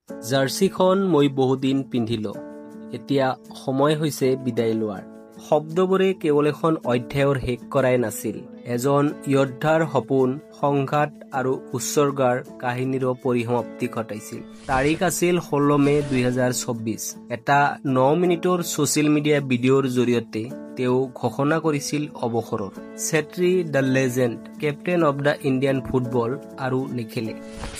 জাৰ্চিখন মই বহুদিন পিন্ধিলো, এতিয়া সময় হৈছে বিদায় লোৱাৰ। শব্দবোৰে কেৱল এখন অধ্যায়ৰ শেষ কৰাই নাছিল, এজন যোদ্ধাৰ সপোন, সংঘাত আৰু উৎসৰ্গাৰ কাহিনীৰো পৰিসমাপ্তি ঘটাইছিল। তাৰিখ আছিল 16 মে 2024। এটা 9 মিনিটৰ ছচিয়েল মিডিয়া ভিডিঅ'ৰ জৰিয়তে তেওঁ ঘোষণা কৰিছিল অৱসৰৰ। Chhetri, the legend, captain of the Indian football, আৰু নেখেলে।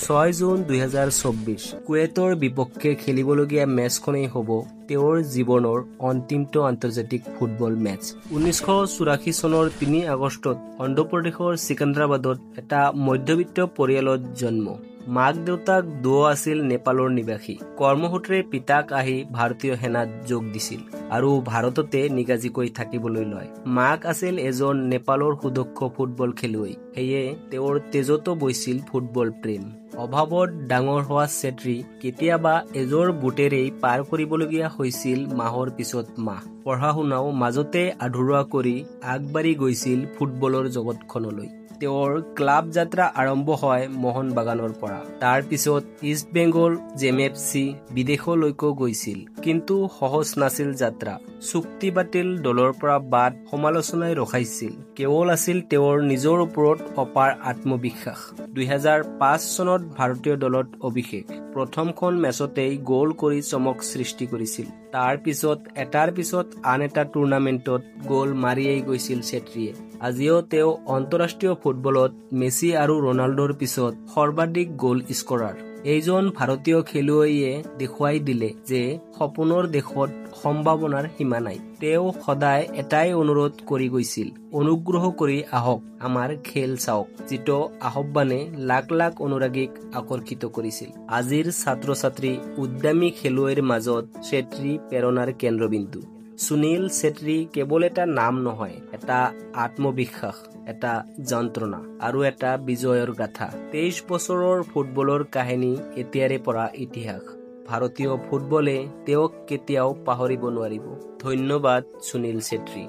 6 জুন 2024 কুৱেটৰ বিপক্ষে খেলিবলগীয়া মেচখনেই হ'ব তেওঁৰ জীৱনৰ অন্তিমটো আন্তৰ্জাতিক ফুটবল মেচ। 1984 চনৰ 3 আগষ্টত অন্ধ্ৰপ্ৰদেশৰ চিকান্দ্ৰাবাদত এটা মধ্যবিত্ত পৰিয়ালত জন্ম। মাক দেউতাক দুয়ো আছিল নেপালৰ নিবাসী। কৰ্মসূত্ৰে পিতাক আহি ভাৰতীয় সেনাত যোগ দিছিল আৰু ভাৰততে নিগাজিকৈ থাকিবলৈ লয়। মাক আছিল এজন নেপালৰ সুদক্ষ ফুটবল খেলুৱৈ, সেয়ে তেওঁৰ তেজতো বৈছিল ফুটবল প্ৰেম। অভাৱত ডাঙৰ হোৱা চেত্ৰী কেতিয়াবা এযোৰ বুটেৰেই পাৰ কৰিবলগীয়া হৈছিল মাহৰ পিছত মাহ। পঢ়া শুনাও মাজতে আধৰুৱা কৰি আগবাঢ়ি গৈছিল ফুটবলৰ জগতখনলৈ। তেওঁৰ ক্লাব যাত্ৰা আৰম্ভ হয় মোহন বাগানৰ পৰা। তাৰ পিছত ইষ্ট বেংগল, জেম এফ চি, বিদেশলৈকো গৈছিল। কিন্তু সহজ নাছিল যাত্ৰা। চুক্তি বাতিল, দলৰ পৰা বাদ, সমালোচনাই ৰখাইছিল। কেৱল আছিল তেওঁৰ নিজৰ ওপৰত অপাৰ আত্মবিশ্বাস। 2005 চনত ভাৰতীয় দলত অভিষেক। প্ৰথমখন মেচতেই গ'ল কৰি চমক সৃষ্টি কৰিছিল। তাৰ পিছত এটাৰ পিছত আন এটা টুৰ্ণামেণ্টত গ'ল মাৰিয়েই গৈছিল চেত্ৰীয়ে। আজিও তেওঁ আন্তঃৰাষ্ট্ৰীয় ফুটবলত মেছি আৰু ৰোনাল্ডোৰ পিছত সৰ্বাধিক গ'ল স্কৰাৰ। এইজন ভাৰতীয় খেলুৱৈয়ে দেখুৱাই দিলে যে সপোনৰ দেশত সম্ভাৱনাৰ সীমা নাই। তেওঁ সদায় এটাই অনুৰোধ কৰি গৈছিল, অনুগ্ৰহ কৰি আহক, আমাৰ খেল চাওক, যিটো আহ্বানে লাখ লাখ অনুৰাগীক আকৰ্ষিত কৰিছিল। আজিৰ ছাত্ৰ ছাত্ৰী, উদ্যমী খেলুৱৈৰ মাজত চেত্ৰী প্ৰেৰণাৰ কেন্দ্ৰবিন্দু। সুনীল চেত্ৰী কেৱল এটা নাম নহয়, এটা আত্মবিশ্বাস, এটা যন্ত্ৰণা আৰু এটা বিজয়ৰ গাথা। 23 বছৰৰ ফুটবলৰ কাহিনী এতিয়াৰে পৰা ইতিহাস। ভাৰতীয় ফুটবলে তেওঁক কেতিয়াও পাহৰিব নোৱাৰিব। ধন্যবাদ, সুনীল চেত্ৰী।